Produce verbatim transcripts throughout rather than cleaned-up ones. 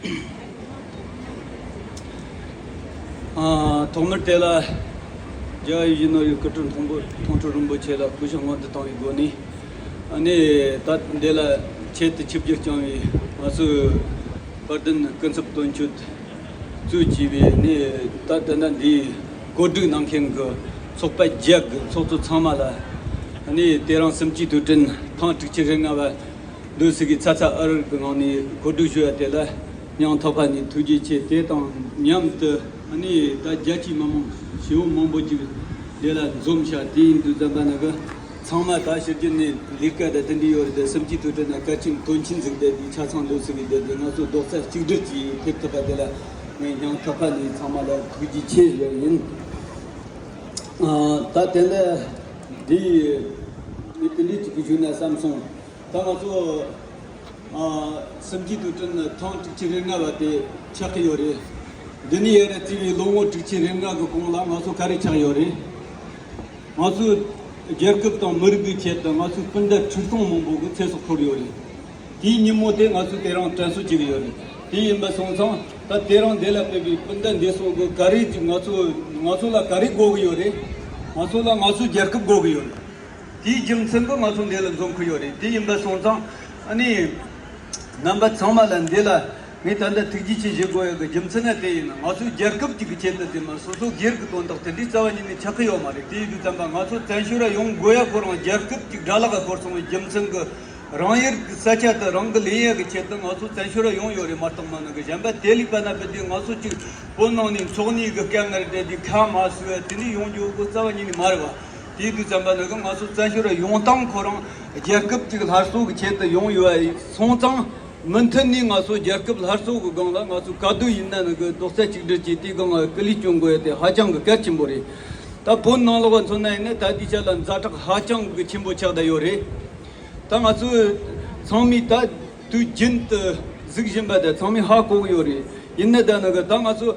ཨ། ཐོག་མར་དེ་ལ་རྒྱལ་བ་ཡིད་བཞིན་ནོར་བུའི་སྐུ་ཕྲེང་དང་པོ་མཐོང་གྲོལ་རིན་པོ་ཆེ་ལ་གུས་ཕྱག་སྔོན་དུ་བཏང་བའི་སྒོ་ནས། ཨ་ནི་ད་འདི་ལ་ཆེད་དུ་ཆིབས་བསྒྱུར་བསྐྱངས་པའི་ང་ཚོའི་དཔལ་ལྡན་སྐུ་ཚབ་དོན་གཅོད་གཙོས་བྱས་པའི་ནི་ད་ལྟ་ན་འདིའི་གོ་སྒྲིག་གནང་མཁན་གྱི་ཚོགས་པ་བརྒྱད་ཀྱི་ཚོགས་གཙོ་ཚང་མ་ལ། ཨ་ནི་དེ་རིང་གསུམ་བཅུའི་དུས་དྲན་ཐེངས་དྲུག་ཅུ་རེ་ལྔ་བ་འདུག་སེ་གི་ཚ་ཚ་འུར་འུར་གྱི་ངང་ནས་གོ་སྒྲིག་ཞུ་ཡ་དེ་ལ་སྙིང་ཐག་པ་ནས་ཐུགས་རྗེ་ཆེ། དེ་དང་མཉམ་དུ་ཨ་ནི་ད་རྒྱལ་སྤྱིའི་མི་མང་ཞེ་པོ་མང་པོ་ཅིག་འདི་ལ་འཛོམས་ཤག་དེ་ཡིན་དུས་ཙམ་པ་ན་གི་ཚང་མ་ད་ཕྱི་རྒྱལ་ནས་ལས་ཀ་དང་དེ་འདྲ་ཡོད་རེད། དེ་གསུམ་བཅུའི་དུས་དྲན་ན་གལ་ཆེན་དོན་ཆེན་ཟིག་བསྡད་དེ་ཆ་ཚང་འདུག་སེ་གི་བསྡད་དེ་ང་ཚོ་རྡོག་རྩ་གཅིག་སྒྲིལ་གྱིས་ཕེབས་ཐུབ་པ་དེ་ལ་ངས་སྙིང་ཐག་པ་ནས་ཚང་མ་ལ་ཐུགས་རྗེ་ཆེ་ཞུ་ཡ་ཡིན། ཨ། ད་དེ་ལ་འདི་མི་དེ་འདྲའི་ཅིག་གི་ཞུ་ན་བསམ་སོང་། ད་ང་ཚོ་ཨ་གསུམ་བཅུའི་དུས་དྲན་ཐེངས་དྲུག་ཅུ་རེ་ལྔ་བ་དེ་ཆགས་ཀྱི་ཡོད་རེད། འདི་ནས་ཡར་རྩིས་པའི་ལོ་ངོ་དྲུག་ཅུ་རེ་ལྔ་གི་གོང་ལ་ང་ཚོ་ག་རེ་ཆགས་ཡོད་རེད། ང་ཚོའི་རྒྱལ་ཁབ་དང་མི་རིགས་ཀྱི་ཆེད་དུ་ང་ཚོའི་སྤུན་ཟླ་ཁྲི་སྟོང་མང་པོ་གི་ཚེ་སྲོག་ཤོར་ཡོད་རེད། དེའི་ཉིན་མོ་དེ་ང་ཚོས་དེ་རིང་དྲན་གསོ་བྱེད་ཀྱི་ཡོད་རེད། དེ་ཡིན་པ་སོང་ཙང་ད་དེ་རིང་འདི་ལ་ཕེབས་པའི་སྤུན་ཟླ་འདི་ཚོ་གི་ག་རེ་ཅིག་ང་ཚོ་ང་ཚོ་ལ་ག་རེ་དགོས་ཀྱི་ཡོད་རེད། ང་ཚོ་ལ་ང་ཚོའི་རྒྱལ་ཁབ་དགོས་ཀྱི་ཡོད་རེད། དེའི་རྒྱུ་མཚན་གྱིས་ང་ཚོ་འདི་ལ་འཛོམས་ཀྱི་ཡོད་རེད། དེ་ཡིན་པ་སོང་ཙང་ཨ་ནི་རྣམ་པ་ཚང་མ་ལ་འདི་ལ་ངས་ད་ལྟ་ཐུགས་རྗེ་ཆེ་ཞུ་དགོས་ཡ་གི་རྒྱུ་མཚན་ན་དེ་ཡིན་ན། ང་ཚོའི་རྒྱལ་ཁབ་ཅིག་གི་ཆེད་དུ་དེ་མ་སོ་སོ་སྒེར་གྱི་དོན་དག་དེ་འདྲའི་རྩ་བ་ཉིད་ནས་ཆགས་ཀྱི་ཡོད་མ་རེད། དེ་ཡིན་དུས་ཙམ་པ་ང་ཚོ་བཙན་བྱོལ་ར་ཡོང་དགོས་ཡ་ཁོ་རང་རྒྱལ་ཁབ་ཅིག་དགྲ་ལག་ག་ཤོར་སོང་བའི་རྒྱུ་མཚན་གྱིས་རང་ཡུལ་གྱི་ས་ཆ་དེ་རང་གི་ལེན་ཡ་གི་ཆེད་དུ་ང་ཚོ་བཙན་བྱོལ་ར་ཡོང་ཡོད་རེད་མ་གཏོགས་མ་ནང་གི་གཞན་པ་དེ་ལས་པ་ན་བུད་དུས་ང་ཚོ་ཅིག་བོད་ནང་ནས་འཚོ་གནས་ཀྱི་དཀའ་ངལ་དེ་དེ་ཁ་མ་གསོས་དེ་འདྲའི་ཡོང་རྒྱུ་གི་རྩ་བ་ཉིད་ནས་མ་རེད་བ། དེ་དུས་ཙམ་པ་ནི་ང་ཚོ་བཙན་བྱོལ་ཡོང་སྟངས་ཁོ་རང་རྒྱལ་ཁབ་ཅིག་སླར་གསོ་གི་ཆེད་དུ་ཡོང་ཡོད་པ་སོང་ཙང་མུ་མཐུད་ནས་ང་ཚོ་རྒྱལ་ཁབ་སླར་གསོ་གི་སྒང་ལ་ང་ཚོ་ག་དུས་ཡིན་ན་ནི་གི་རྡོག་རྩ་གཅིག་སྒྲིལ་གྱིས་དེའི་སྒང་ལ་སྐུ་ལས་སྐྱོན་དགོས་ཡ་དེ་ཧ་ཅང་གི་གལ་ཆེན་པོ་རེད། ད་བོད་ནང་ལོགས་མཚོན་ན་ཡིན་ན་ད་དེའི་ཆ་ལ་ཛ་དྲག་ཧ་ཅང་གི་ཆེན་པོ་ཆགས་བསྡད་ཡོད་རེད། ད་ང་ཚོས་ཚང་མས་ད་དུས་རྒྱུན་དུ་གཟིགས་བཞིན་པ་དང་ཚང་མས་ཧ་གོ་གི་ཡོད་རེད། ཡིན་ན་ད་ནི་གི་ད་ང་ཚོ་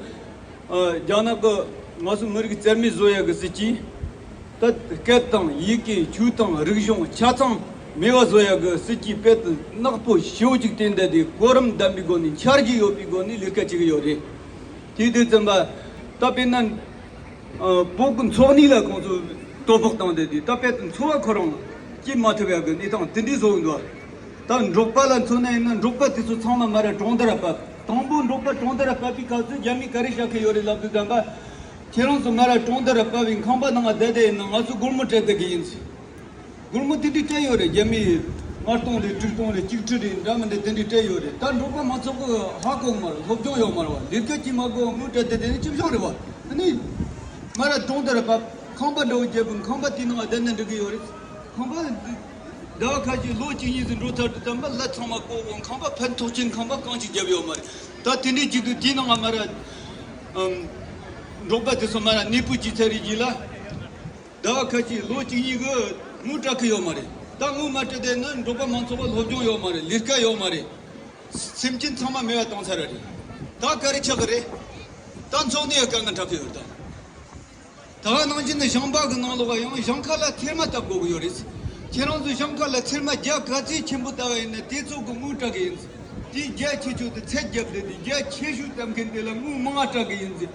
ཨ། རྒྱ་ནག་གི་ང་ཚོ་མི་རིགས་རྩ་མེད་བཟོ་ཡ་གི་སྲིད་ཇུས། ད་སྐད་དང་ཡི་གེ་ཆོས་དང་རིག་གཞུང་ཆ་ཚང་མེད་པ་བཟོ་ཡ་གི་སྲིད་ཇུས་དཔེ་དེ་ནག་པོ་ཞེ་པོ་ཅིག་བསྟན་བསྡད་དེ་གོ་རིམ་ལྡན་པའི་སྒོ་ནས་འཆར་གཞི་ཡོད་པའི་སྒོ་ནས་ལས་ཀ་བྱེད་ཀྱི་ཡོད་རེད། དེ་དུས་ཙམ་པ་ད་དཔེར་ན་ཨ། བོད་ཀྱི་འཚོ་གནས་ལ་ཁོང་ཚོས་དོ་ཕོག་བཏང་བསྡད་དེ་ད་དཔེ་དེ་འཚོ་བ་ཁོ་རང་སྐྱེལ་མ་ཐུབ་ཡ་གི་གནས་སྟངས་དེ་འདྲའི་བཟོ་གི་འདུག་ད་འབྲོག་པ་ལ་མཚོན་ན་ཡིན་ན་འབྲོག་པ་དེ་ཚོ་ཚང་མ་མར་གྲོང་རྡལ་ལ་བབས། དང་པོ་འབྲོག་པ་གྲོང་རྡལ་ལ་བབས་པའི་སྐབས་སུ་རྒྱ་མིས་ག་རེ་བཤད་ཀྱི་ཡོད་རེད་ལབ་དུས་ཙམ་པ། ཁྱེད་རང་ཚོ་མར་གྲོང་རྡལ་ལ་བབས་པའི་ཁང་པ་ནང་ལ་བསྡད་བསྡད་ཡིན་ན་ང་ཚོས་སྒོར་མོ་སྤྲད་བསྡད་ཀྱི་ཡིན་ཟེར། སྒོར་མོ་དེ་འདྲའི་སྤྲད་ཡོད་རེད། རྒྱ་མིས་ལྔ་སྟོང་རེད་དྲུག་སྟོང་རེད་གཅིག་ཁྲི་རེད་འདྲ་མི་འདྲ་དེ་འདྲའི་སྤྲད་ཡོད་རེད། ད་འབྲོག་པ་མང་ཚོགས་ཀྱིས་ཧ་གོ་གི་མ་རེད། སློབ་སྦྱོང་ཡོད་མ་རེད་བ། ལས་ཀ་གཅིག་མ་དགོས་དངུལ་སྤྲད་བསྡད་དེ་ནི་ཅི་བྱུང་རེད་བ། ཨ་ནི་མར་གྲོང་རྡལ་ལ་བབས་ཁང་པ་འདྲ་བོ་བརྒྱབ་པའི་ཁང་པ་དེའི་ནང་ལ་བསྡད་ན་འགྲིག་གི་ཡོད་རེད། ཁང་པ་ཟླ་བ་ཁ་ཤས་ལོ་གཅིག་གཉིས་ཟིག་འགྲོ་ཚར་དུས་ཙམ་པ་ལ་ཚང་མ་བཀོག་འོང་། ཁང་པ་ཕན་ཐོགས་ཅན་ཁང་པ་གང་ཅིག་བརྒྱབ་ཡོད་མ་རེད། ད་དེ་འདྲའི་བྱེད་དུས་དེའི་ནང་ང་མར་ཨམ། འབྲོག་པ་དེ་ཚོ་མར་གནས་སྤོས་བྱས་ཚར་རེད་རྗེས་ལ་ཟླ་བ་ཁ་ཤས་ལོ་གཅིག་གཉིས་གི་དངུལ་སྤྲད་གི་ཡོད་མ་རེད། ད་དངུལ་མ་སྤྲད་དེ་ནི་འབྲོག་པ་མང་ཚོགས་པ་སློབ་སྦྱོང་ཡོད་མ་རེད། ལས་ཀ་ཡོད་མ་རེད། སེམས་ཅན་ཚང་མ་མེད་པ་བཏང་ཚར་རེད། ད་ག་རེ་ཆགས་གི་རེད། ད་འཚོ་གནས་ཀྱི་དཀའ་ངལ་འཕྲད་གི་ཡོད་རེད་ད། ད་ག་ནང་བཞིན་ནི་ཞིང་པ་གི་ནང་ལོགས་ཡང་ཞིང་ཁ་ལ་ཚེར་མ་བཏབ་དགོས་ཀྱི་ཡོད་རེད། ཁྱེད་རང་ཚོ་ཞིང་ཁ་ལ་ཚེར་མ་རྒྱ་ག་ཚད་ཆེན་པོ་བཏབ་པ་ཡིན་ན་དེ་ཚོ་གི་དངུལ་སྤྲད་གི་ཡིན། དེ་རྒྱ་ཆེ་ཤོས་དེ་ཚད་བརྒྱབ་བསྡད་དེ་རྒྱ་ཆེ་ཤོས་བཏབ་མཁན་དེ་ལ་དངུལ་མང་བ་སྤྲད་གི་ཡིན། དུས་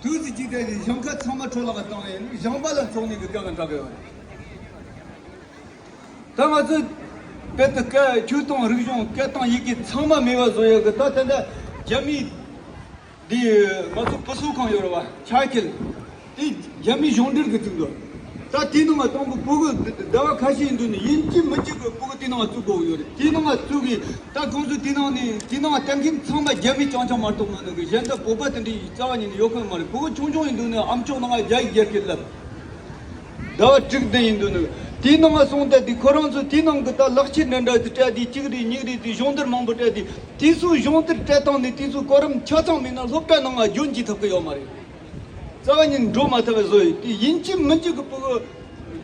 ཚོད་གཅིག་བལྟས་ཏེ་ཞིང་ཁ་ཚང་མ་འཕྲོ་བརླག་བཏང་ཡིན་ཞིང་པ་ལ་འཚོ་གནས་ཀྱི་དཀའ་ངལ་འཕྲད་གི་ཡོད་རེད། ད་ང་ཚོས་དཔེ་དེ་སྐད་ཆོས་དང་རིག་གཞུང་སྐད་དང་ཡི་གེ་ཚང་མ་མེད་པ་བཟོ་ཡ་གི་ད་ད་ལྟ་རྒྱ་མིའི་འདི་ང་ཚོ་བུ་གསོ་ཁང་ཡོད་རེད་བ་ཆ་ཁྱེར་དེ་རྒྱ་མིའི་གཞུང་འབྲེལ་གི་བཙུགས་འདུག་ད་དེའི་ནང་ང་དང་པོ་ཕྲུ་གུ་ཟླ་བ་ཁ་ཤས་ཡིན་དུས་ནས་ཡིན་གཅིག་མིན་གཅིག་གི་ཕྲུ་གུ་དེའི་ནང་ང་བཙུགས་དགོས་ཀྱི་ཡོད་རེད། དེའི་ནང་ང་བཙུགས་གི་ད་ཁོང་ཚོས་དེའི་ནང་ནས་དེའི་ནང་ང་གཏན་འཁེལ་ཚང་མ་རྒྱ་མི་རྐྱང་རྐྱང་མ་གཏོགས་མ་གནང་གི་གཞན་དག་བོད་པ་དེ་འདྲའི་རྩ་བ་ཉིད་ནས་ཡོད་ཁུལ་མ་རེད། ཕྲུ་གུ་ཆུང་ཆུང་ཡིན་དུས་ནས་ཨ་མཆོག་ནང་ང་རྒྱ་ཡིག་རྒྱ་སྐད་ལབ། ཟླ་བ་དྲུག་བདུན་ཡིན་དུས་ནས་དེའི་ནང་ང་སོང་སྟེ་དེ་ཁོ་རང་ཚོ་དེའི་ནང་གི་ད་ལག་ཁྱེར་འདྲ་འདྲ་དེ་སྤྲད་དེ་གཅིག་རེད་གཉིས་རེད་དེ་སྦྱོང་བརྡར་མང་པོ་སྤྲད་དེ་དེ་ཚོའི་སྦྱོང་བརྡར་སྤྲད་སྟངས་ནས་དེ་ཚོའི་གོ་རིམ་ཆ་ཚང་མེད་ན་སློབ་གྲྭ་ནང་ང་རྒྱུན་གཅིག་ཐུབ་ཀྱི་ཡོད་མ་རེད། རྩ་བ་ཉིད་འགྲོ་མ་ཐུབ་པ་བཟོ་ཡོད་དེ་ཡིན་གཅིག་མིན་གཅིག་གི་ཕྲུ་གུ་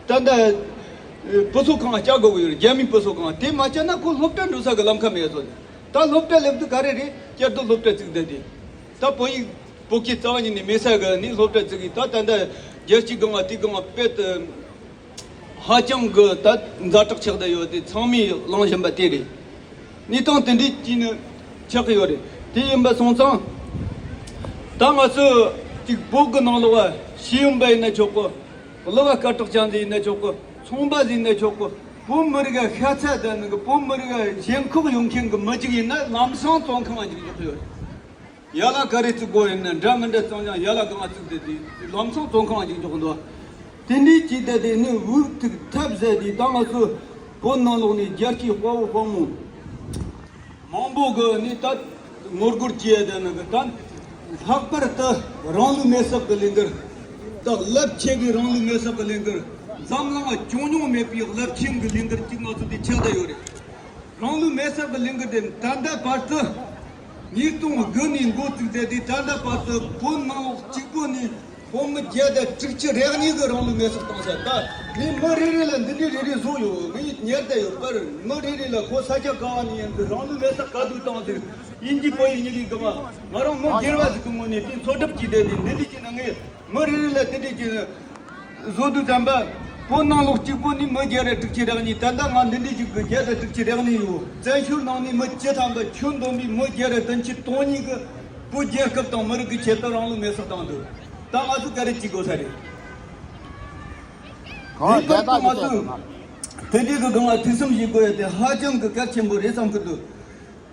ད་ལྟ་བུ་གསོ་ཁང་ང་བསྐྱལ་དགོས་ཀྱི་ཡོད་རེད། རྒྱ་མིའི་བུ་གསོ་ཁང་དེ་མ་བསྐྱལ་ན་ཁོ་སློབ་གྲྭ་འགྲོ་ས་གི་ལམ་ཁ་མེད་བཟོ་ཡོད། ད་སློབ་གྲྭ་སླེབས་དུས་ག་རེ་རེད་བསྐྱར་དུ་སློབ་གྲྭ་བཙུགས་བསྡད་དེ་ད་བོད་ཡིག་བོད་སྐད་རྩ་བ་ཉིད་ནས་མེད་ས་གི་ནས་སློབ་གྲྭ་བཙུགས་ཡིན། ད་ད་ལྟ་རྒྱལ་སྤྱིའི་སྒང་ལ་དེའི་སྒང་ལ་དཔེ་དེ་ཧ་ཅང་གི་ད་ཛ་དྲག་ཆགས་བསྡད་ཡོད་དེ་ཚང་མས་གླེང་བཞིན་པ་དེ་རེད། གནས་སྟངས་དེ་འདྲའི་ཅིག་ནི་ཆགས་ཀྱི་ཡོད་རེད། དེ་ཡིན་པ་སོང་ཙང་། ད་ང་ཚོས་ཅིག་བོད་ཀྱི་ནང་ལོགས་ཤེས་ཡོན་པ་ཡིན་ན་ཆོག་གི། གླུ་བ་སྐད་གྲགས་ཅན་ཟིག་ཡིན་ན་ཆོག་གི། ཚོང་པ་ཟིག་ཡིན་ན་ཆོག་གི། བོད་མི་རིགས་ཤ་ཚ་དང་ནི་གི་བོད་མི་རིགས་ཞེན་ཁོག་ཡོད་མཁན་གྱི་མི་གཅིག་ཡིན་ན་ལམ་སང་བཙོན་ཁང་ང་འཇུག་འཇུག་ཡོད། ཡ་ལ་ག་རེ་བཙུགས་དགོས་ཡིན་ན་འདྲ་མི་འདྲ་བཙོང་ཀྱང་ཡ་ལ་གང་ང་བཙུགས་ཏེ་དེ་ལམ་སང་བཙོན་ཁང་ང་འཇུག་འཇུག་འདུག་དེ་འདྲའི་ཅིག་ད་དེ་ནི་འུ་ཐུག་ཐབས་ཟད་དེ་ད་ང་ཚོ་བོད་ནང་ལོགས་ནས་རྒྱལ་གཅེས་དཔའ་བོ་དཔའ་མོ། མང་པོ་གི་ནི་ད་ངོ་རྒོལ་བྱས་ཏེ་ནི་གི་ད་ལྷག་པར་དུ་རང་ལུས་མེར་སྲེག་གི་ལས་འགུལ། ད་རླབས་ཆེ་གི་རང་ལུས་མེར་སྲེག་གི་ལས་འགུལ། འཛམ་གླིང་ང་བྱུང་མྱོང་མེད་པའི་རླབས་ཆེན་གི་ལས་འགུལ་ཅིག་ང་ཚོ་དེ་ཆགས་བསྡད་ཡོད་རེད། རང་ལུས་མེར་སྲེག་གི་ལས་འགུལ་དེ་ད་ལྟ་བར་དུ་ཉིས་སྟོང་དགུ་ནས་འགོ་བཙུགས་ཏེ་དེ་ད་ལྟ་བར་དུ་བོད་ནང་ལོགས་གཅིག་པོ་ནས། བོད་མི་བརྒྱ་དང་དྲུག་ཅུ་རེ་གཉིས་ཀྱིས་རང་ལུས་མེར་སྲེག་བཏང་ཤག་ད་ངས་མི་རེ་རེ་ལ་འདི་འདྲའི་རེ་རེ་བཟོ་ཡོད། ངས་ཉར་བསྡད་ཡོད་པར་མི་རེ་རེ་ལ་ཁོ་ས་ཆ་ག་བ་ནས་ཡིན་གི་རང་ལུས་མེར་སྲེག་ག་དུས་བཏང་ཟིག་ཡིན་གྱི་བོད་ཡིག་གཉིས་ཀྱི་སྒང་ང་རང་མི་སྒེར་བ་ཟིག་གི་ངོས་ནས་དེ་འཚོལ་སྒྲུབ་བྱས་བསྡད་དེ་འདི་འདྲའི་ཅིག་ན་ངས་མི་རེ་རེ་ལ་དེ་འདྲའི་ཅིག་བཟོ་དུས་ཙམ་པ། བོད་ནང་ལོགས་གཅིག་པོ་ནས་མི་བརྒྱ་རེ་དྲུག་ཅུ་རེ་གཉིས། ད་ལྟ་ང་འདི་འདྲའི་ཅིག་གི་བརྒྱ་དང་དྲུག་ཅུ་རེ་གཉིས་ཡོད། བཙན་བྱོལ་ནང་ནས་མི་བཅུ་ཐམ་པ་ཁྱོན་བསྡོམས་པའི་མི་བརྒྱ་རེ་བདུན་ཅུ་དོན་གཉིས་ཀྱིས་བོད་རྒྱལ་ཁབ་དང་མི་རིགས་ཀྱི་ཆེད་དུ་རང་ལུས་མེར་སྲེག་བཏང་འདུག་ད་ང་ཚོ་ག་རེ་བྱེད་དགོས་ས་རེད། གང་ལ་ངེས་པར་དུ་ང་ཚོས་དེ་འདྲའི་གི་སྒང་ལ་ཐུགས་བསམ་བཞེས་དགོས་ཡ་དེ་ཧ་ཅང་གི་གལ་ཆེན་པོ་རེད་བསམ་གི་འདུག་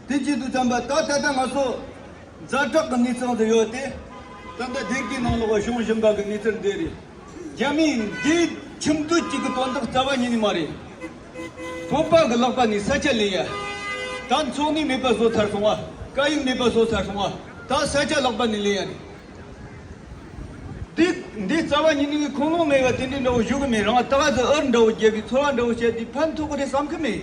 དེ་བྱེད་དུས་ཙམ་པ་ད་ད་ལྟ་ང་ཚོ་ཛ་དྲག་གི་གནས་ཚུལ་དུ་ཡོད་དེ། ད་ལྟ་སྡེ་དགེ་ནང་ལོགས་བྱུང་བཞིན་པ་གི་གནས་ཚུལ་འདི་རེད། རྒྱ་མིས་འདི་ཁྱིམ་སྡོད་ཅིག་གི་དོན་དག་རྩ་བ་ཉིད་ནས་མ་རེད། བོད་པ་གི་ལག་པ་ནས་ས་ཆ་ལེན་ཡ། ད་འཚོ་གནས་མེད་པ་བཟོ་ཚར་སོང་བ། སྐད་ཡིག་མེད་པ་བཟོ་ཚར་སོང་བ། ད་ས་ཆ་ལག་པ་ནས་ལེན་ཡ་རེད། འདི་འདི་རྩ་བ་ཉིད་ནས་ཁུངས་ལུང་མེད་པ་དེ་འདྲའི་འདྲ་བོ་ཞུ་གི་མེད། རང་ད་ག་ཟེ་ཨར་འདྲ་བོ་རྒྱབ་པའི་ཚོར་བ་འདྲ་བོ་བཤད་དེ་ཕན་ཐོགས་གི་རེད་བསམ་གི་མེད།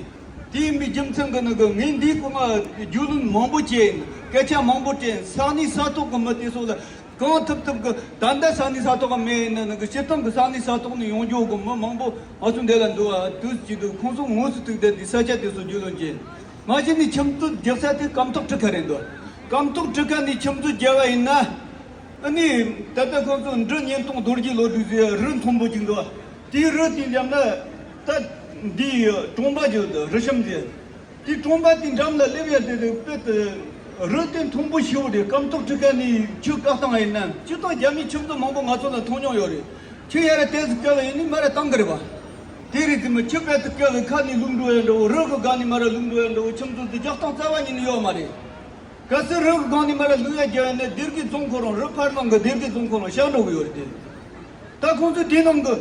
དེ་ཡིན་པའི་རྒྱུ་མཚན་གི་ནི་གི་ངས་འདིའི་སྐོར་ལ་རྒྱུས་ལོན་མང་པོ་བྱས་ཡིན། སྐད་ཆ་མང་པོ་དྲིས་ཡིན། ས་གནས་ས་ཐོག་གི་མི་དེ་ཚོ་ལ་གང་ཐུབ་ཐུབ་གི་ད་ལྟ་ས་གནས་ས་ཐོག་གི་མི་ཡིན་ན་ནི་གི་སྤྱིར་བཏང་གི་ས་གནས་ས་ཐོག་ནས་ཡོང་རྒྱུ་གི་མི་མང་པོ་ང་ཚོ་འདི་ལ་འདུག་ཨ། དུས་ཀྱི་འདུག་ཁོང་ཚོ་དངོས་སུ་ཐུག་བསྡད་དེ་ས་ཆ་དེ་ཚོ་རྒྱུས་ལོན་བྱས་ཡིན། མ་གཞི་ནས་ཁྱིམ་སྡོད་རྒྱག་ས་དེ་སྐམ་ཐོག་ཁྲི་ཁ་རེད་འདུག་སྐམ་ཐོག་ཁྲི་ཁ་ནས་ཁྱིམ་སྡོད་རྒྱག་པ་ཡིན་ན། ཨ་ནི། ད་ལྟ་ཁོང་ཚོ་འབྲི་སྙན་ཐུང་རྡོ་རྗེ་བློ་གྲོས་ཟེར་རི་མཐོན་པོ་ཅིག་འདུག་དེའི་རི་དེ་འཇམ་ན། ད། འདི། གྲོང་པ་ཅིག་འདུག་རི་ཤམ་ཟེར། དེ་གྲོང་པ་དེ་འགྲམ་ལ་སླེབས་ཡ་དེ་དེ་དཔེ་དེ། རི་དེ་མཐོན་པོ་ཞེ་པོ་རེད། སྐམ་ཐོག་ཁྲི་ཁ་ནས་ཆུ་བཀག་བཏང་ཡིན་ན་སྤྱིར་བཏང་རྒྱ་མིའི་ཁྱིམ་སྡོད་མང་པོ་ང་ཚོ་ལ་མཐོང་མྱོང་ཡོད་རེད། ཆུ་ཡར་ཏོག་ཙམ་བཀག་ཡིན་ནི་མར་བཏང་གི་རེད་པ། དེ་རེད་དེ་མི་ཆུ་དཔེ་དེ་བཀག་གི་ཁ་ནས་ལུག་འགྲོ་ཡ་འདྲ་བོ་རི་གི་སྒང་ནས་མར་ལུག་འགྲོ་ཡ་འདྲ་བོ་ཁྱིམ་སྡོད་དེ་རྒྱག་སྟངས་རྩ་བ་ཉིད་ནས་ཡོད་མ་རེད། གལ་སྲིད་རི་གི་སྒང་ནས་མར་ལུག་ཡ་རྒྱག་ཡ་ན་སྡེ་དགེ་རྫོང་ཁོ་རང་རི་ཕར་ནང་གི་སྡེ་དགེ་རྫོང་ཁོ་རང་ཤར་འགྲོ་གི་ཡོད་རེད་དེ། ད་ཁོང་ཚོས་དེ་ནང་གི་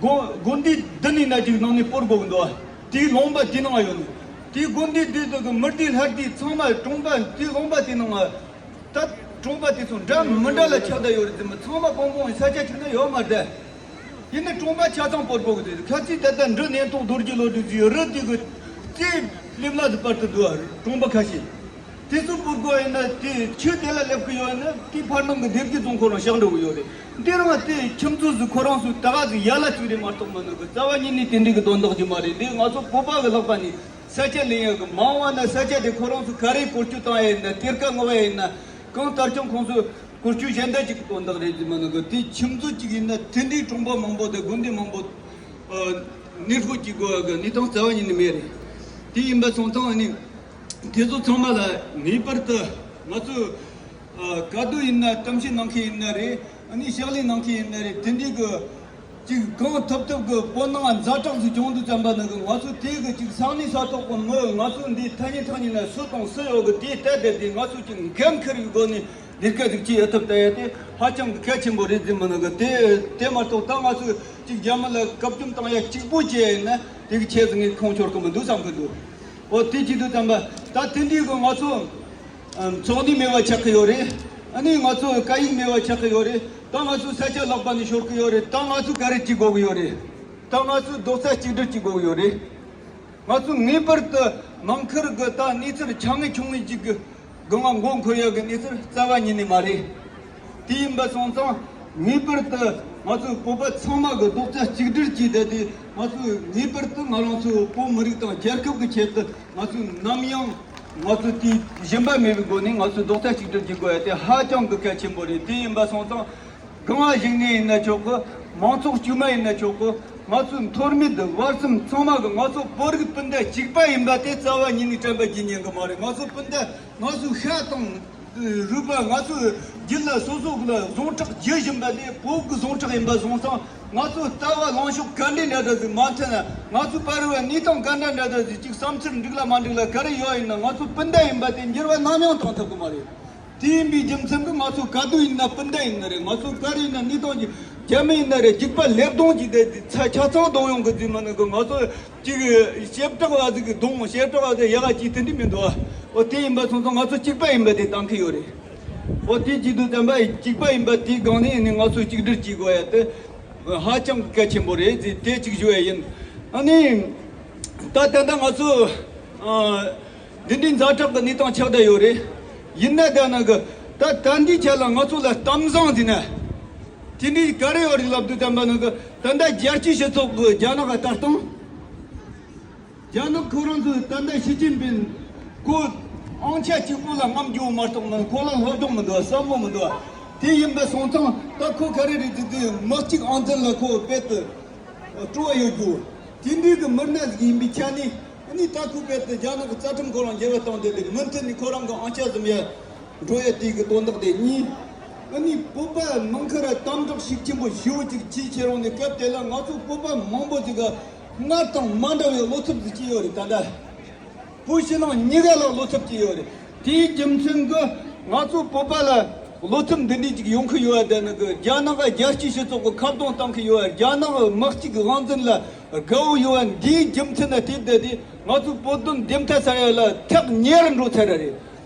དགོན་དགོན་སྡེ་འདི་ནས་ན་ཅིག་ནང་ནས་སྤོར་དགོས་གི་འདུག་དེའི་ལུང་པ་དེ་ནང་ཡོད་ནི། དེའི་དགོན་སྡེ་འདི་དག་གི་མི་སྡེ་ལྷ་སྡེ་ཚང་མ་གྲོང་པ་དེའི་ལུང་པ་དེ་ནང་ང་། ད་གྲོང་པ་དེ་ཚོ་འདྲ་མི་འདྲ་ལ་ཆགས་བསྡད་ཡོད་རེད་དེ་མི་ཚང་མ་གང་གང་ཡིན་ས་ཆ་གཅིག་ན་ཡོད་མ་རེད། ཡིན་ནའི་གྲོང་པ་ཆ་ཚང་སྤོར་དགོས་གི་དེ་ཁ་ཚིག་ད་ལྟ་འབྲི་སྙན་ཐུང་རྡོ་རྗེ་བློ་གྲོས་ཟེར་རི་དེ་གི་རྩེ་སླེབས་ལ་དུ་བར་དུ་འདུག་ཨ། གྲོང་པ་ཁ་ཤས། དེ་ཚོ་སྤོར་དགོས་ཡིན་ན་དེ་ཆུ་དེ་ལ་སླེབས་གི་ཡོད་ན་དེ་ཕར་ནང་གི་སྡེ་དགེ་རྫོང་ཁོ་རང་ཤག་འགྲོ་གི་ཡོད་རེད། འདི་རང་དེ་ཁྱིམ་ཚང་ཟིག་ཁོ་རང་ཚོ་ད་ག་ཟིག་ཡ་ལ་ཅིག་རེད་མ་གཏོགས་མ་ནུ་གི་རྩ་བ་ཉིད་ནས་དེ་འདྲའི་གི་དོན་དག་ཅིག་མ་རེད། འདི་ང་ཚོ་བོད་པ་གི་ལག་པ་ནས་ས་ཆ་ལེན་ཡ་གི་མང་བ་ན་ས་ཆ་དེ་ཁོ་རང་ཚོ་ག་རེ་བཀོལ་སྤྱོད་བཏང་ཡ་ཡིན་ན་གཏེར་ཁ་བསྔོག་ཡ་ཡིན་ན་གང་ལྟར་ཀྱང་ཁོང་ཚོ་བཀོལ་སྤྱོད་གཞན་དག་ཅིག་གི་དོན་དག་རེད་ཅིག་མ་ནུ་གི་དེ་ཁྱིམ་ཚང་ཅིག་ཡིན་ན་དེ་འདྲའི་གྲོང་པ་མང་པོ་དང་དགོན་སྡེ་མང་པོ་ཨ་གནས་སྤོ་བྱེད་དགོས་ཡ་གི་གནས་སྟངས་རྩ་བ་ཉིད་ནས་མེད་རེད། དེ་ཡིན་པ་སོང་ཙང་ཨ་ནི། དེ་ཚོ་ཚང་མ་ལ་ངེས་པར་དུ་ང་ཚོས་ཨ་ག་དུས་ཡིན་ན་གཏམ་བཤད་གནང་མཁན་ཡིན་ན་རེད། ཨ་ནི་ཕྱག་ལས་གནང་མཁན་ཡིན་ན་རེད། དེ་འདྲའི་གི་ཅིག་གང་ཐུབ་ཐུབ་གི་བོད་ནང་ཛ་དྲག་ཏུ་བྱུང་དུས་ཙམ་པ་ནི་གི་ང་ཚོ་དེ་གི་ཅིག་ས་གནས་ས་ཐོག་གི་མི་ང་ཚོ་འདི་ཐ་སྙད་ཐ་སྙད་ན་སུ་དང་སུ་ཡོད་གི་དེ་བལྟས་བསྡད་དེ་ང་ཚོ་ཅིག་འགན་འཁུར་བའི་སྒོ་ནས་ལས་ཀ་ཅིག་བྱེད་ཨ་ཐུབ་བསྡད་ཡ་དེ་ཧ་ཅང་གི་གལ་ཆེན་པོ་རེད་ཟེར་མི་ནི་གི་དེ་དེ་མ་གཏོགས་ད་ང་ཚོས་ཅིག་རྒྱ་མི་ལ་བཀག་སྐྱོམ་བཏང་ཡ་གཅིག་པུ་བྱས་ཡིན་ན་དེ་གི་ཆེད་དུ་ངས་ཁུངས་འཁྱོལ་གི་མི་འདུག་བསམ་གི་འདུག་འོ་དེ་བྱེད་དུས་ཙམ་པ་ད་དེ་འདྲའི་གི་ང་ཚོ་ཨ་འཚོ་གནས་མེད་པ་ཆགས་གི་ཡོད་རེད། ཨ་ནི་ང་ཚོ་སྐད་ཡིག་མེད་པ་ཆགས་གི་ཡོད་རེད། ད་ང་ཚོ་ས་ཆ་ལག་པ་ནས་ཤོར་གི་ཡོད་རེད། ད་ང་ཚོ་ག་རེ་བྱེད་དགོས་གི་ཡོད་རེད། ད་ང་ཚོ་རྡོག་རྩ་གཅིག་སྒྲིལ་བྱེད་དགོས་གི་ཡོད་རེད། ང་ཚོ་ངེས་པར་དུ་ནང་ཁུལ་གི་ད་གནས་ཚུལ་ཆ་ངེས་ཆུང་ངེས་ཅིག་གི་སྒང་ང་མགོ་འཁོར་ཡག་གི་གནས་ཚུལ་རྩ་བ་ཉིད་ནས་མ་རེད། དེ་ཡིན་པ་སོང་ཙང་ངེས་པར་དུ་ང་ཚོ་བོད་པ་ཚང་མ་གི་རྡོག་རྩ་གཅིག་སྒྲིལ་གྱིས་བསྡད་དེ་ང་ཚོས་ངེས་པར་དུ་ང་རང་ཚོའི་བོད་མི་རིགས་དང་རྒྱལ་ཁབ་ཀྱི་ཆེད་དུ་ང་ཚོས་ནམ་ཡང་ང་ཚོ་དེའི་ཞུམ་པ་མེད་པའི་སྒོ་ནས་ང་ཚོས་རྡོག་རྩ་གཅིག་སྒྲིལ་གྱིས་དགོས་ཡ་དེ་ཧ་ཅང་གི་གལ་ཆེན་པོ་རེད། དེ་ཡིན་པ་སོང་ཙང་གང་ང་ཞིག་ནས་ཡིན་ན་ཆོག་གི། མང་ཚོགས་དཀྱུས་མ་ཡིན་ན་ཆོག་གི། ང་ཚོའི་མཐོ་དམན་བར་གསུམ་ཚང་མ་གི་ང་ཚོ་བོད་རིགས་སྤུན་ཟླ་གཅིག་པ་ཡིན་པ་དེ་རྩ་བ་ཉིད་ནས་དྲན་པ་བརྗེད་ཉན་གི་མ་རེད། ང་ཚོ་སྤུན་ཟླ་ང་ཚོའི་ཤ་དང་རུས་པ། ང་ཚོའི་རྒྱུད་ལ་སོ་སོ་ལ་ཟུངས་ཁྲག་རྒྱུ་བཞིན་པ་ལས་བོད་ཀྱི་ཟུངས་ཁྲག་ཡིན་པ་སོང་ཙང་། ང་ཚོ་ལྟ་བ་ལངས་ཕྱོགས་ག་འདྲའི་འདྲ་འདྲ་ཟིག་མ་མཐུན་ན། ང་ཚོའི་བར་བའི་གནས་སྟངས་ག་འདྲ་འདྲ་འདྲ་ཟིག་ཅིག་བསམ་ཚུལ་འགྲིག་ལ་མ་འགྲིག་ལ་ག་རེ་ཡོད་ཡིན་ན། ང་ཚོ་སྤུན་ཟླ་ཡིན་པ་དེ་འགྱུར་བ་ནམ་ཡང་བཏང་ཐུབ་གི་མ་རེད། དེ་ཡིན་པའི་རྒྱུ་མཚན་གྱིས་ང་ཚོ་ག་དུས་ཡིན་ན་སྤུན་ཟླ་ཡིན་ནི་རེད། ང་ཚོ་ག་རེ་ཡིན་ན་གནས་སྟངས་ཀྱི་རྒྱ་མི་ཡིན་ན་རེད། རྒྱུག་པ་ལེབ་རྡུང་གྱིས་དེ་ཚ་ཆ་ཚང་རྡུང་ཡོང་གི་ཟིག་མ་ནི་གི། ང་ཚོ་ཅིག་བྱེ་བྲག་བ་ཟིག་གི་རྡུང་། བྱེ་བྲག་བ་ཟིག་ཡག་ག་ཅིག་དེ་འདྲ་མི་འདུག་ཨ། འོ་དེ་ཡིན་པ་སོང་ཙང་ང་ཚོ་གཅིག་པ་ཡིན་པ་དེ་གཏན་འཁེལ་ཡོད་རེད། འོ་དེ་བྱེད་དུས་ཙམ་པ་གཅིག་པ་ཡིན་པ་དེའི་སྒང་ནས་ནི་ང་ཚོ་གཅིག་སྒྲིལ་བྱེད་དགོས་ཡ་དེ་ཧ་ཅང་གལ་ཆེན་པོ་རེད་ཟེར་དེ་གཅིག་ཞུ་ཡ་ཡིན། ཨ་ནི་ད་ད་ལྟ་ང་ཚོ་ཨ། འདི་འདྲའི་ཛ་དྲག་གི་གནས་སྟངས་ཆགས་བསྡད་ཡོད་རེད། ཡིན་ན་ད་ནང་གི་ད་ད་འདིའི་ཆ་ལ་ང་ཚོ་ལ་གཏམ་བཟང་ཟེར་ན། དེ་འདྲའི་ག་རེ་ཡོད་རེད་ལབ་དུས་ཙམ་པ་ནང་གི་ད་ལྟ་རྒྱལ་སྤྱིའི་སྤྱི་ཚོགས་ཀྱི་རྒྱ་ནག་ག་ལྟ་སྟངས། རྒྱ་ནག་ཁོ་རང་ཚོས་ད་ལྟ་ཞི་ཅིན་ཕིན་ཁོ་དབང་ཆ་གཅིག་པོ་ལ་རྔམ་རྒྱུ་མ་གཏོགས་མིན། ཁོ་ལ་སློབ་སྦྱོང་མི་འདུག་བསམ་བློ་མི་འདུག་དེ་ཡིན་པ་སོང་ཙང་ད་ཁོ་ག་རེ་རེད་དེ་དུས་མི་གཅིག་ཨང་འཛིན་ལ་ཁོ་དཔེ་དུ། སྤྲོ་བ་ཡོད་རྒྱུ། དེ་འདྲའི་གི་མི་སྣ་ཟིག་ཡིན་པའི་ཆ་ནས། ཨ་ནི་ད་ཁོ་དཔེ་དེ་རྒྱ་ནག་གི་རྩ་ཁྲིམས་ཁོ་རང་འགྱུར་བ་བཏང་དེ་འདུག་མུ་མཐུད་ནས་ཁོ་རང་གི་ཨང་ཆ་ཟིན་ཡ་འགྲོ་ཡ་དེ་གི་དོན་དག་དེ་གཉིས། ཨ་ནི་བོད་པ་མང་ཁ་ར་དམ་དྲག་ཤུགས་ཆེན་པོ་ཞེ་པོ་ཅིག་བྱས་ཁྱེར་ཡོང་ནས་སྐབས་དེ་ལ་ང་ཚོ་བོད་པ་མང་པོ་ཅིག་ག་སྔར་དང་མ་འདྲ་བའི་བློ་འཚབ་ཟིག་སྐྱེས་ཡོད་རེད་ད་ལྟ། བོད་ཕྱི་ནང་གཉིས་ཀ་ལ་བློ་འཚབ་ཀྱི་ཡོད་རེད། དེའི་རྒྱུ་མཚན་གྱིས་ང་ཚོ་བོད་པ་ལ་བློ་འཚབ་འདི་འདྲའི་ཅིག་ཡོང་གི་ཡོད་པ་དེ་ནི་གི་རྒྱ་ནག་རྒྱལ་སྤྱིའི་སྤྱི་ཚོགས་ཀྱི་ཁ་རྡུང་གཏོང་གི་ཡོད་པ། རྒྱ་ནག་དམག་སྤྱི་གི་དབང་འཛིན་ལ་དགའ་བོ་ཡོད་པ་འདིའི་རྒྱུ་མཚན་ལ་བལྟས་ཏེ། དེ་ང་ཚོ་བོད་དོན་འདེམས་ཐལ་ཚར་ཡ་ལ་ཐག་ཉེ་རུ་འགྲོ་ཚར་ར་རེད།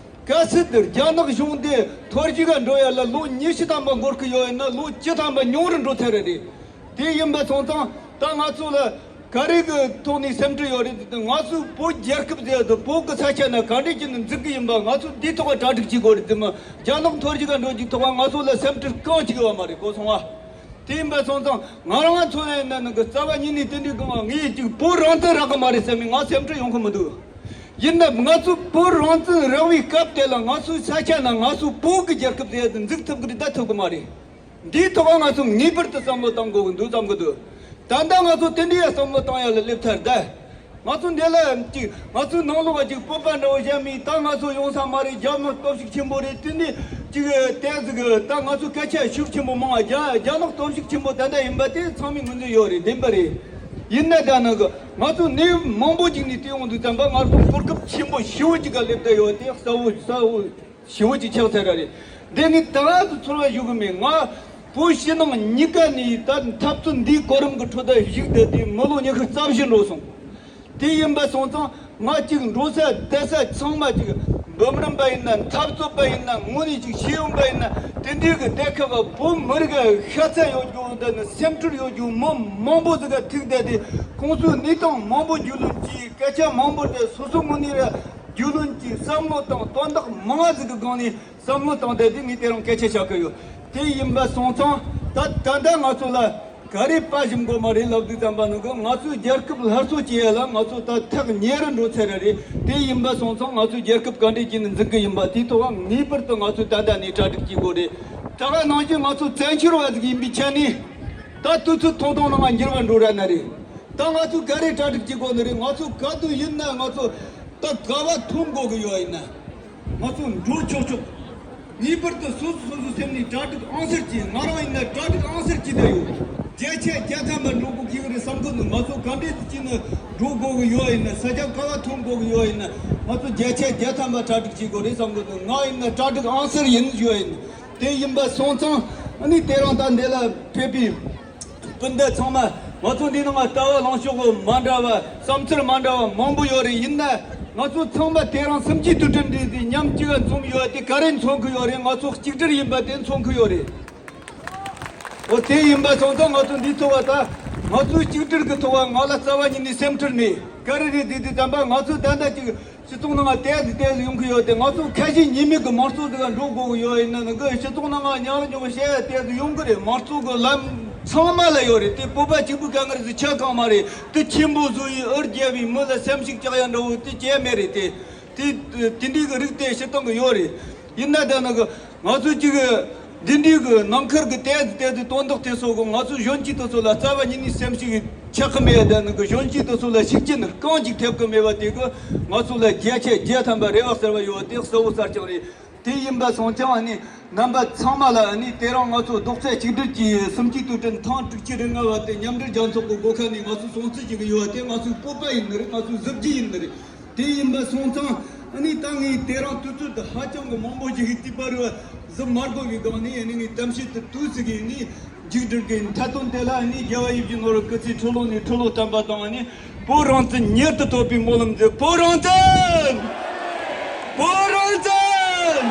གལ་སྲིད་དེ་རྒྱ་ནག་གཞུང་འདི་འཐོར་ཞིག་ག་འགྲོ་ཡ་ལ་ལོ་ཉི་ཤུ་ཐམ་པ་འགོར་གི་ཡོད་ཡིན་ན། ལོ་བཅུ་ཐམ་པ་ཉུང་རུ་འགྲོ་ཚར་ར་རེད། དེ་ཡིན་པ་སོང་ཙང་ད་ང་ཚོ་ལ་ག་རེ་གི་ཐོག་ནས་སེམས་ཁྲལ་ཡོད་རེད་ཟེར་དུས། ང་ཚོའི་བོད་རྒྱལ་ཁབ་ཟེར་དུས་བོད་ཀྱི་ས་ཆ་ན་ག་འདྲས་ཀྱི་ནི་འཛུགས་ཀྱི་ཡིན་པ། ང་ཚོ་འདིའི་ཐོག་ག་གྲ་སྒྲིག་བྱེད་དགོས་རེད་ཟེར་མོ། རྒྱ་ནག་འཐོར་ཞིག་ག་འགྲོ་རྒྱུའི་ཐོག་ང་ཚོ་ལ་སེམས་ཁྲལ་གང་ཅིག་ཡོད་མ་རེད་གོ་སོང་ང་། དེ་ཡིན་པ་སོང་ཙང་ང་རང་ཚོ་ཡིན་ན་ནང་གི་རྩ་བ་ཉིད་ནས་དེ་འདྲའི་གི་ང་ངས་ཅིག་བོད་རང་བཙན་རག་གི་མ་རེད་བསམ་ནས་ང་སེམས་ཁྲལ་ཡོང་གི་མི་འདུག་ཡིན་ན་ང་ཚོ་བོད་རང་བཙན་རག་པའི་སྐབས་དེ་ལ་ང་ཚོའི་ས་ཆ་ན་ང་ཚོ་བོད་ཀྱི་རྒྱལ་ཁབ་ཟེར་ཡ་དེ་འཛུགས་ཐུབ་གི་རེད་ད་ཐུབ་གི་མ་རེད། འདིའི་ཐོག་ང་ཚོ་ངེས་པར་དུ་བསམ་བློ་བཏང་དགོས་ཀྱི་འདུག་བསམ་གྱི་འདུག་ད་ལྟ་ང་ཚོ་དེ་འདྲའི་བསམ་བློ་བཏང་ཡ་ལ་སླེབས་ཚར་ད། ང་ཚོ་འདི་ལ་ཅིག་ང་ཚོའི་ནང་ལོགས་ཅིག་བོད་པ་འདྲ་བོ་གཞན་མིན་ད་ང་ཚོ་ཡོང་ས་མ་རེད། རྒྱ་མི་སྟོབས་ཤུགས་ཆེན་པོ་རེད། དེ་ནི་ཅིག་ཏོག་ཙམ་ད་ང་ཚོ་སྐད་ཆ་ཤུགས་ཆེན་པོ་མང་བ། རྒྱ་རྒྱ་ནག་སྟོབས་ཤུགས་ཆེན་པོ་ད་ལྟ་ཡིན་པ་དེ་ཚང་མས་ངོས་འཛིན་ཡོད་རེད། བདེན་པ་རེད། ཡིན་ན་ད་ནང་གི་ང་ཚོ་གནས་མང་པོ་ཅིག་ནས་བལྟས་ཡོང་དུས་ཙམ་པ་ང་ཚོ་གོ་སྐབས་ཆེན་པོ་ཞེ་པོ་ཅིག་ག་སླེབས་བསྡད་ཡོད་དེ་གསལ་བོ་གསལ་བོ། ཞེ་པོ་ཅིག་ཆགས་ཚར་ར་རེད། འདི་ངས་ད་ག་ཚོད་ཚོར་བ་ཞུ་གི་མེད། ང་བོད་ཕྱི་ནང་གཉིས་ཀ་ནས་ད་འཐབ་རྩོད་འདིའི་གོ་རིམ་གྱི་ཁྲོད་ད་བཞུགས་བསྡད་དེ་མི་ལོ་ཉི་ཤུ་རྩ་བཞི་འགྲོ་སོང་། དེ་ཡིན་པ་སོང་ཙང་ང་ཅིག་འགྲོ་ས་བསྡད་ས་ཚང་མ་ཅིག་འབུམ་རམས་པ་ཡིན་ན། འཐབ་རྩོད་པ་ཡིན་ན། དངོས་གནས་ཅིག་ཤེས་ཡོན་པ་ཡིན་ན། དེ་འདྲའི་གི་སྡེ་ཁག་གི་བོད་མི་རིགས་ཤ་ཚ་ཡོད་རྒྱུ་དང་སེམས་ཁྲལ་ཡོད་རྒྱུ་མི་མང་པོ་ཟིག་ག་ཐུག་བསྡད་དེ། ཁོང་ཚོའི་གནས་སྟངས་མང་པོ་རྒྱུས་ལོན་གྱིས། སྐད་ཆ་མང་པོ་དེ་སོ་སོ་ངོས་ནས་ར་རྒྱུས་ལོན་གྱིས། བསམ་བློ་དང་དོན་དག་མང་ང་ཟིག་གི་སྒང་ནས་བསམ་བློ་བཏང་སྟེ། དེ་ངས་དེ་རིང་སྐད་ཆ་བཤད་གི་ཡོད། དེ་ཡིན་པ་སོང་ཙང་ད་ད་ལྟ་ང་ཚོ་ལ་ག་རེ་དཔའ་ཞུམ་དགོས་མ་རེད་ལབ་དུས་ཙམ་པ་ནང་གི་ང་ཚོའི་རྒྱལ་ཁབ་སླར་གསོ་བྱེད་ཡ་ལ་ང་ཚོ་ད་ཐག་ཉེ་རུ་འགྲོ་ཚར་ར་རེད། དེ་ཡིན་པ་སོང་ཙང་ང་ཚོའི་རྒྱལ་ཁབ་ག་འདྲས་བྱས་ནས་འཛིན་གི་ཡིན་པ་དེའི་ཐོག་ངེས་པར་དུ་ང་ཚོས་ད་ལྟ་ནས་གྲ་སྒྲིག་བྱེད་དགོས་རེད། ད་ག་ནང་བཞིན་ང་ཚོ་བཙན་བྱོལ་བ་ཟིག་ཡིན་པའི་ཆ་ནས་ད་དུས་ཚོད་ཐུང་ཐུང་ནང་ང་འགྱུར་བ་འགྲོ་ར་ན་རེད། ད་ང་ཚོས་ག་རེ་གྲ་སྒྲིག་བྱེད་དགོས་ནི་རེད། ང་ཚོ་ག་དུས་ཡིན་ན་ང་ཚོ་ད་ག་བ་ཐོན་དགོས་གི་ཡོད་ཡིན་ན། ང་ཚོ་འགྲོ་ཆོག་ཆོག་ངེས་པར་དུ་སོ་སོ་སོ་སོའི་སེམས་ནས་གྲ་སྒྲིག་ཨང་གསར་གྱིས། ང་རང་ཡིན་ན་གྲ་སྒྲིག་ཨང་གསར་གྱིས་བསྡད་ཡོད། བརྒྱ་ཆ་བརྒྱ་ཐམ་པ་འགྲོ་དགོས་ཀྱི་རེད་བསམ་གི་འདུག་ང་ཚོ་ག་འདྲས་སུ་བྱས་ནས་འགྲོ་དགོས་གི་ཡོད་ཡིན་ན། ས་ཆ་ག་བ་ཐོན་དགོས་གི་ཡོད་ཡིན་ན། ང་ཚོ་བརྒྱ་ཆ་བརྒྱ་ཐམ་པ་གྲ་སྒྲིག་བྱེད་དགོས་རེད་བསམ་གི་འདུག་ང་ཡིན་ན་གྲ་སྒྲིག་ཨང་གསར་ཡིན་ཡོད་ཡིན། དེ་ཡིན་པ་སོང་ཙང་ཨ་ནི་དེ་རིང་ད་འདི་ལ་ཕེབས་པའི་སྤུན་ཟླ་ཚང་མ། ང་ཚོ་འདི་ནང་ལྟ་བ་ལངས་ཕྱོགས་མ་འདྲ་བ། བསམ་ཚུལ་མ་འདྲ་བ་མང་པོ་ཡོད་རེད། ཡིན་ན་ང་ཚོ་ཚང་མ་དེ་རིང་སེམས་ཀྱི་དུས་དྲན་འདི་འདི་མཉམ་གཅིག་འཛོམས་ཡོད་དེ་ག་རེ་མཚོན་གི་ཡོད་རེད། ང་ཚོ་གཅིག་སྒྲིལ་ཡིན་པ་དེ་མཚོན་གི་ཡོད་རེད། འོ་དེ་ཡིན་པ་སོང་ཙང་ང་ཚོ་འདི་ཚོ་བ་ད་ང་ཚོའི་གཅིག་སྒྲིལ་གི་ཐོག་བ་ང་ལ་རྩ་བ་ཉིད་ནས་སེམས་ཁྲལ་མེད། ག་རེ་རེད་དེ་དེ་ཙམ་པ་ང་ཚོ་ད་ལྟ་གཅིག་སྤྱི་ཚོགས་ནང་ང་ཏོག་ཙམ་ཏོག་ཙམ་ཡོང་གི་ཡོད་དེ། ང་ཚོ་ཁ་ཞེ་གཉིས་མེད་ཀྱི་དམངས་གཙོ་ཟིག་འགྲོ་དགོས་ཀྱི་ཡོད་ཡིན་ན། ནང་གི་སྤྱི་ཚོགས་ནང་ང་ཉག་ཉོག་བཤད་ཡ་ཏོག་ཙམ་ཡོང་གི་རེད། དམངས་གཙོ་གི་ལམ་ཚང་མ་ལ་ཡོད་རེད་དེ། བོད་པ་གཅིག་པུའི་དཀའ་ངལ་ཟིག་ཆགས་གང་མ་རེད་དེ། ཆེན་པོ་བཟོ་ཡི་འུར་རྒྱབ་བི་མི་ལ་སེམས་ཤུགས་བཅག་ཡ་འདྲ་བོ་དེ་བྱས་མེད་རེད་དེ། དེ་དེ་འདྲའི་གི་རིགས་དེ་སྤྱིར་བཏང་གི་ཡོད་རེད། ཡིན་ན་ད་ནང་གི་ང་ཚོ་གཅིག་གི་འདི་འདྲའི་གི་ནང་ཁུལ་གི་ཏོག་ཙམ་ཏོག་ཙམ་དོན་དག་དེ་ཚོ་གི་ང་ཚོ་གཞོན་སྐྱེས་དེ་ཚོ་ལ་རྩ་བ་ཉིད་ནས་སེམས་ཤུགས་ ཆགས་ཀྱི་མེད་དེ་ནི་གི་གཞོན་སྐྱེས་དེ་ཚོ་ལ་ཤུགས་རྐྱེན་རྐང་གཅིག་ཐེབས་ཀྱི་མེད་པ་དེ་གི་ང་ཚོ་ལ་རྒྱལ་ཆེ་རྒྱལ་ཐམ་པ་རེ་བ་གསར་བ་ཡོད་པ་དེ་གསལ་བོ་གསལ་རྐྱང་རེད། དེ་ཡིན་པ་སོང་ཙང་ཨ་ནི་རྣམ་པ་ཚང་མ་ལ་ཨ་ནི་དེ་རིང་ང་ཚོ་རྡོག་རྩ་གཅིག་སྒྲིལ་གྱིས་གསུམ་བཅུའི་དུས་དྲན་ཐེངས་དྲུག་ཅུ་རེ་ལྔ་བ་དེ་མཉམ་འབྲེལ་རྒྱལ་ཚོགས་ཀྱི་སྒོ་ཁ་ནས་ང་ཚོ་སྲུང་བརྩི་བྱེད་ཀྱི་ཡོད་པ་དེ་ང་ཚོའི་སྤོབས་པ་ཡིན་ནི་རེད། ང་ཚོའི་གཟི་བརྗིད་ཡིན་ནི་རེད། དེ་ཡིན་པ་སོང་ཙང་ཨ་ནི་ད་ངས་དེ་རིང་དུས་ཚོད་དེ་ཧ་ཅང་གི་མང་པོ་ཞིག་གི་དུས་བར་བ་གཟི་མ་དགོས་པའི་སྒང་ནས་ཨ་ནི་ངས་གཏམ་བཤད་དེ་དུས་ཟིག་གི་ནི་མཇུག་སྒྲིལ་གི་ཡིན། ཐད་གཏོང་དེ་ལ་ཨ་ནི་རྒྱལ་བ་ཡིད་བཞིན་ནོར་བུ་སྐུ་ཚེ་ཁྲི་ལོ་ནས་ཁྲི་ལོ་བརྟན་པ་དང་ཨ་ནི་བོད་རང་བཙན་མྱུར་དུ་ཐོབ་པའི་སྨོན་ལམ་མཛད། བོད་རང་བཙན། བོད་རང་བཙན།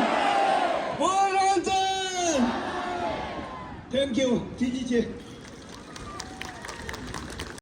བོད་རང་བཙན། Thank you. ཐུགས་རྗེ་ཆེ།